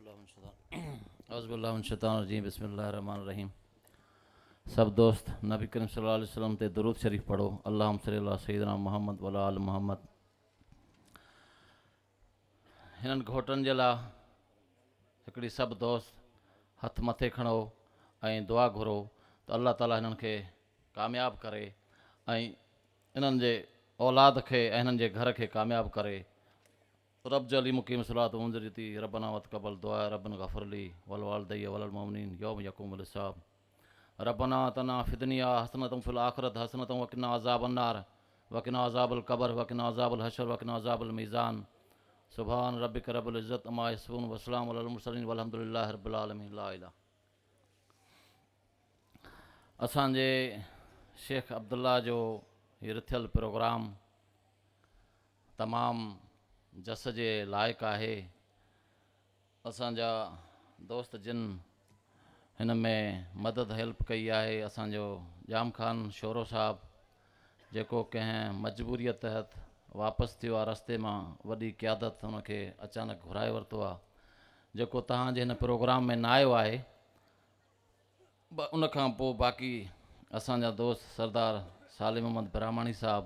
اعوذ بالله من الشيطان الرجيم بسم الله الرحمن الرحيم سڀ دوست نبي ڪريم صلي الله عليه وسلم تي درود شريف پڙهو اللهم صلي علي سيدنا محمد وعلي آل محمد هنن گهوٽن جي لاء هڪڙي سڀ دوست هٿ مٿي کڻو ۽ دعا گهرو ته الله تعالي هنن کي ڪامياب ڪري ۽ انهن جي اولاد کي ۽ هنن جي گهر کي ڪامياب ڪري رب جعلي مقيم الصلاة ومن ذريتي ربنا وتقبل دعاء رب غفر لي ولوالدي وللمؤمنين يوم يقوم الحساب ربنا اتنا في الدنيا حسنة وفي الآخرة حسنة وقنا عذاب النار وقنا عذاب القبر وقنا عذاب الحشر وقنا عذاب الميزان سبحان ربك رب العزة عما يصفون وسلام على المرسلين والحمد لله رب العالمين لا اله اسان جي شيخ عبدالله جو هي رٿيل پروگرام تمام جس جي لائق آهي. اسان جا دوست جن هن ۾ مدد هيلپ ڪئي آهي اسان جو ڄام خان شورو صاحب جيڪو ڪنهن مجبوريء تحت واپس ٿيو آهي رستي مان وڏي قيادت هن کي اچانڪ گهرائي ورتو آهي جيڪو توهان جي هن پروگرام ۾ نه آيو آهي ان کان پوء باقي اسان جا دوست سردار صالح محمد براهماڻي صاحب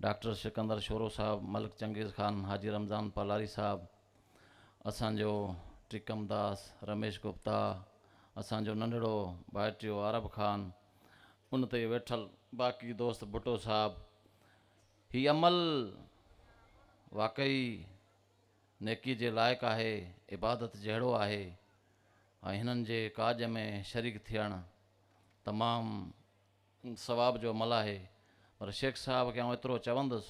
ڊاڪٽر سڪندر شورو صاحب، ملڪ چنگيز خان، حاجي رمضان پالاري صاحب، اسان جو ٽيڪم داس، رميش گپتا، اسان جو ننڍڙو ڀائٽيو عارب خان، ان تي ويٺل باقي دوست ڀٽو صاحب، هي عمل واقعي نيڪي جي لائق آهي، عبادت جهڙو آهي ۽ هنن جي ڪاڄ ۾ شريڪ ٿيڻ تمام ثواب جو عمل آهي پر شيخ صاحب کي آئون ايترو چوندس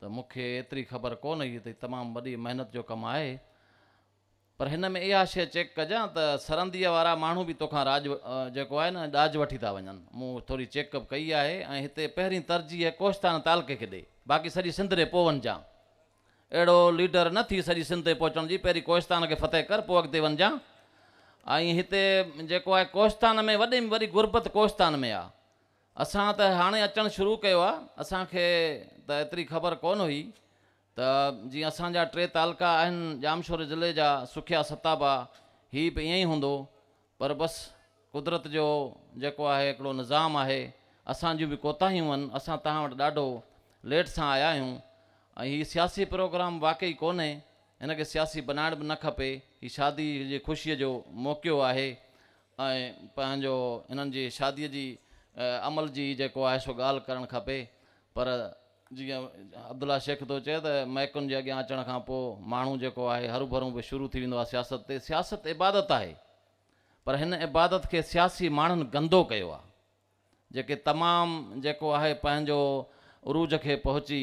ته مون کي ايتري خبر ڪونه هئي ته تمام وڏي محنت جو ڪم آهي پر هن ۾ اها شيء چيڪ ڪجان ته سرنديء وارا ماڻهو به توکان راڄ جيڪو آهي نه ڏاج وٺي ٿا وڃن مون ٿوري چيڪ اپ ڪئي آهي ۽ هتي پهرين ترجيح ڪوهستان تعلقي کي ڏي باقي سڄي سنڌ ڏي پوء وڃجان اهڙو ليڊر نه ٿي سڄي سنڌ تي پهچڻ جي پهرين ڪوهستان کي فتح ڪر پوء اڳتي وڃجان ۽ هتي جيڪو آهي ڪوهستان ۾ وڏي ۾ وڏي غربت ڪوهستان ۾ آ اسان ته هاڻي اچڻ شروع ڪيو آ اسان کي ته ايتري خبر ڪونه هئي ته جيئن اسان جا ٽي تعلقا آهن ڄامشوري ضلعي جا سکيا ستابا هي به ائين ئي هوندو پر بس قدرت جو جيڪو آهي هڪڙو نظام آهي، اسان جون به ڪوتاهيون آهن، اسان توهان وٽ ڏاڍو ليٽ سان آيا آهيون ۽ هي سياسي پروگرام واقعي ڪونهي، هن کي سياسي بنائڻ به نه کپي، هي شادي جي خوشيء جو موقعو آهي ۽ پنهنجو هنن جي شاديء جي عمل جي جيڪو آهي سو ڳالهه ڪرڻ کپي پر جيئن عبدالله شيخ ٿو چئي ته مئڪن جي اڳيان اچڻ کان پوء ماڻهو جيڪو آهي هروڀرون به شروع ٿي ويندو آهي سياست تي. سياست عبادت آهي پر هن عبادت کي سياسي ماڻهن گندو ڪيو آهي جيڪي تمام جيڪو آهي پنهنجو عروج کي پهچي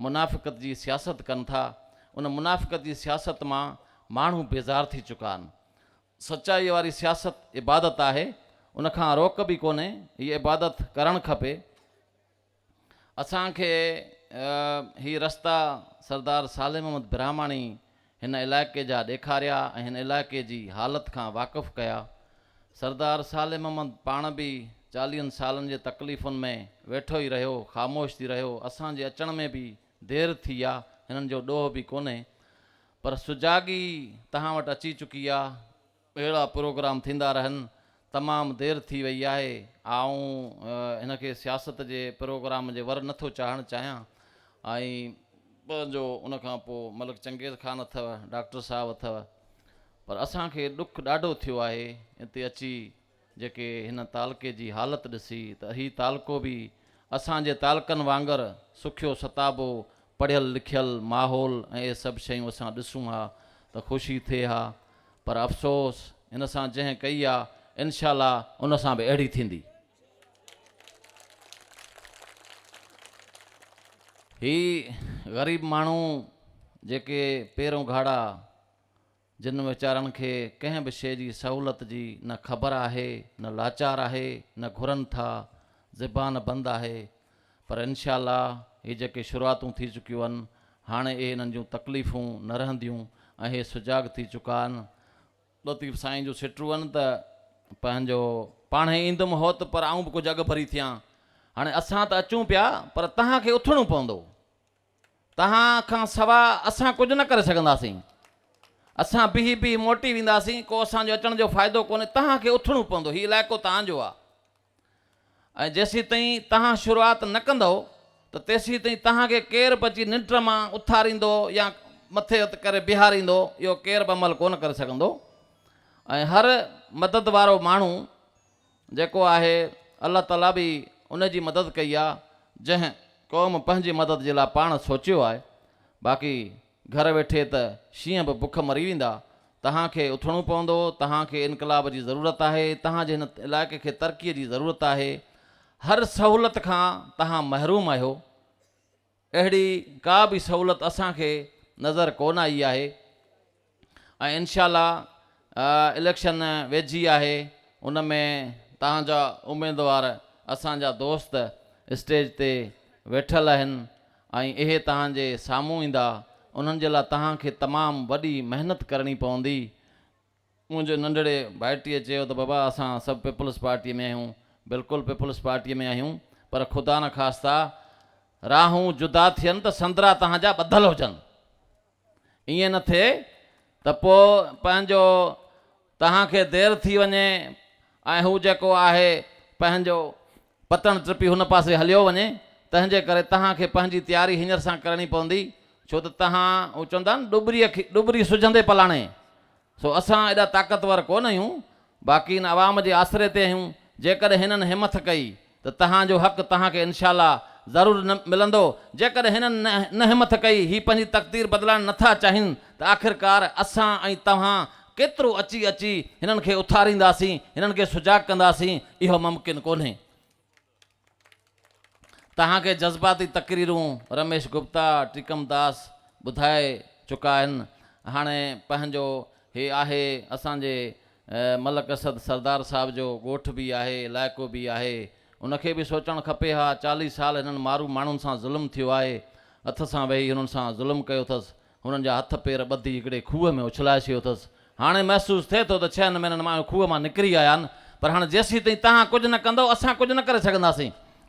منافقت جي سياست ڪن ٿا ان منافقت جي سياست مان ماڻهو بيزار ٿي چڪا آهن. سچائي واري سياست عبادت آهي ان کان روڪ به ڪونهي هي عبادت ڪرڻ کپي. اسان کي هي رستا سردار صالح محمد براهماڻي هن علائقي جا ڏيکاريا ۽ هن علائقي جي حالت کان واقف ڪيا. سردار صالح محمد پاڻ به چاليهن سالن جي تڪليفن ۾ ويٺو ئي رهيو، خاموش ٿي رهيو، اسان جي اچڻ ۾ به دير ٿي آ، هنن جو ڏوهه به ڪونهي، پر سجاڳي توهان وٽ اچي چڪي آ، اهڙا پروگرام ٿيندا رهن تمام دير ٿي وئي آهي آئون هن کي سياست جي پروگرام جي ور نٿو چاڙهڻ چاهيان ۽ پنهنجو ان کان پوء ملڪ چنگيز خان اٿو ڊاڪٽر صاحب اٿو پر اسان کي ڏک ڏاڍو ٿيو آهي هتي اچي جيڪي هن تعلقي جي حالت ڏسي ته هي تعلقو به اسان جي تعلقن وانگر سکيو ستابو، پڙهيل لکيل ماحول ۽ اهي سڀ شيون اسان ڏسون ها ته خوشي ٿئي ها پر افسوس هن سان جنهن ڪئي آ انشاء الله ان سان به اهڙي ٿيندي. هي غريب ماڻهو جيڪي پيرون گهاڙا جن ويچارن کي ڪنهن به شيء جي سهولت جي نه خبر آهي، نه لاچار آهي، نه گهرن ٿا، زبان بند آهي، پر انشاء الله هي جيڪي شروعاتون ٿي چڪيون آهن، هاڻي اهي انهن جون تڪليفون نه رهنديون ۽ اهي سجاڳ ٿي چڪا آهن. لطيف سائين جون سٽون آهن ته پنهنجو پاڻهي ايندم هوت پر آئون به ڪجهه اڳ ڀري ٿيان. هاڻي اسان ته اچون پيا پر توهان کي اٿڻو پوندو. توهان کان سوا اسان ڪجهه نه ڪري سگهنداسين. اسان بيهي بيهي موٽي وينداسين، ڪو اسان جو اچڻ جو فائدو ڪونهي، توهان کي اٿڻو پوندو، هي علائقو توهان جو آهي ۽ جيسيتائين توهان شروعات نه ڪندؤ ته تيسيتائين توهان کي ڪير به اچي ننڊ مان اٿاريندو يا مٿي هٿ ڪري بيهاريندو، اهو ڪير به عمل ڪونه ڪري سگهندو ۽ هر مدد وارو ماڻهو جيڪو آهي الله تعاليٰ به ان جي مدد ڪئي آهي جنهن قوم پنهنجي مدد جي لاء پاڻ سوچيو آهي، باقي گهر ويٺي ته شينهن به بک مري ويندا. توهان کي اٿڻو پوندو، توهان کي انقلاب جي ضرورت آهي، توهان جي هن علائقي کي ترقي جي ضرورت آهي. هر سهولت کان توهان محروم آهيو. اهڙي ڪا به سهولت اسان کي نظر ڪونه آئي آهي ۽ انشاء الله اليڪشن ويجهي آهي ان ۾ توهان جا اميدوار اسان جا دوست اسٽيج تي ويٺل آهن ۽ اهي توهان جي سامهون ايندا، انهن جي لاء توهان کي تمام وڏي محنت ڪرڻي پوندي. منهنجي ننڍڙي ڀائٽيء چيو ته بابا اسان سڀ پيپلز پارٽيء ۾ آهيون. بلڪل پيپلز پارٽيء ۾ آهيون، پر خدا نخواسته راهون جدا ٿين ته سندرا توهان جا ٻڌل هجن. ائين نه ٿئي ته پوء پنهنجو توهان کي دير ٿي وڃي ۽ هو جيڪو آهي پنهنجو پتڻ ٽپي هن پاسي هليو وڃي، تنهن جي ڪري توهان کي پنهنجي تياري هينئر سان ڪرڻي پوندي، ڇو ته توهان، هو چوندا آهن ڏٻريء کي ڏٻري سجهندي پلاڻي، سو اسان ايڏا طاقتور ڪونه آهيون، باقي ان عوام جي آسري تي آهيون، جيڪڏهن هنن همٿ ڪئي ته توهان جو حق توهان کي انشاء الله ضرور ملندو، جيڪڏهن هنن نه همٿ ڪئي، هي پنهنجي تقدير بدلائڻ نه ٿا چاهين ته آخرڪار اسان ۽ توهان ڪيترو اچي اچي هنن کي اٿارينداسين، هنن کي سجاڳ ڪنداسين، اهو ممڪن ڪونهي. توهان کي جذباتي تقريرون رميش گپتا، ٽيڪم داس ٻڌائي چڪا آهن. هاڻي پنهنجو هي آهي اسان جي ملڪ اسد سردار صاحب جو ڳوٺ به آهي، علائقو به آهي. ان کي به سوچڻ کپي ها، چاليهه سال هنن مارو ماڻهن سان ظلم ٿيو آهي، هٿ سان ويهي هنن سان ظلم ڪيو اٿس، هنن جا هٿ پير ٻڌي هڪڙي کوهه ۾ اڇلائي ڇڏيو اٿس. هاڻي محسوس ٿئي ٿو ته ڇهن مهينن مان اهي کوهه مان نڪري آيا آهن، پر هاڻي جيسيتائين توهان ڪجهه نه ڪندؤ، اسان ڪجهه نه ڪري سگهنداسين.